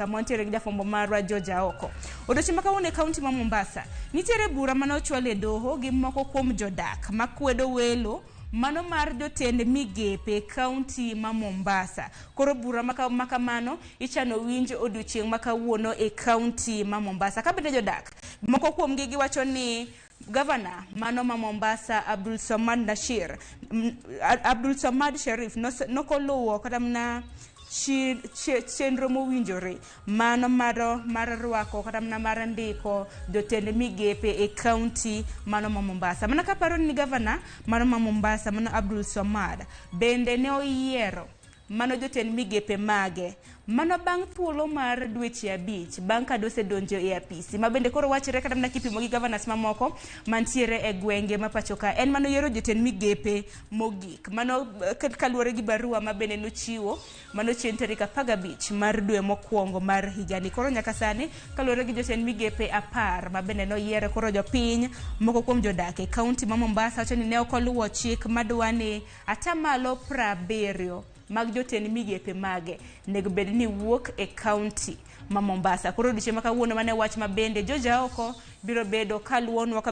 Sama wantiere gi jafwambo marwa George Aoko. Odiochieng' ma kawuono e kaunti ma Mombasa, nitiere bura mane ochwal e doho gi moko kuom jodak makwedo welo mano mar jotend migepe e kaunti ma Mombasa. Koro bura ma kamano ichano winj odiochieng' ma kawuono e kaunti ma Mombasa. Ka bende jodak moko kuomgi giwacho ni Gavana mano ma Mombasa Abdul Samad Nashir Abdul Samad Sharif nokoluwo kata mana chenro mowinjore mano mar rwako kata mana mar ndiko jotend migepe e kaunti mano ma Mombasa. Mana kaparo ni gavana mano ma Mombasa mano Abdul Samad bende ne oyiero mano jotend migepe mage mano bang' thuolo mar dweche 5 bang' ka dosedonjo e apisi ma bende koro wachore kata mana kipimo gi governors mamoko mantiere e gwenge ma pacho ka en mano yiero jotend migepe mogik mano kaluwore gi barua ma bende nochiwo mano chieng' tarik 15 mar dwe mokwongo mar higani. Koro nyaka sani kaluwore gi jotend migepe 10 ma bende noyiero, koro jopiny moko kuom jodak e kaunti ma Mombasa wacho ni ne ok oluwo chik madwa ni 70% mag jotend migepe mage nego bed ni wuok e kaunti ma Mombasa. Koro odiochieng' ma kawuono mane wach ma bende George Aoko biro bedo kaluwonwa.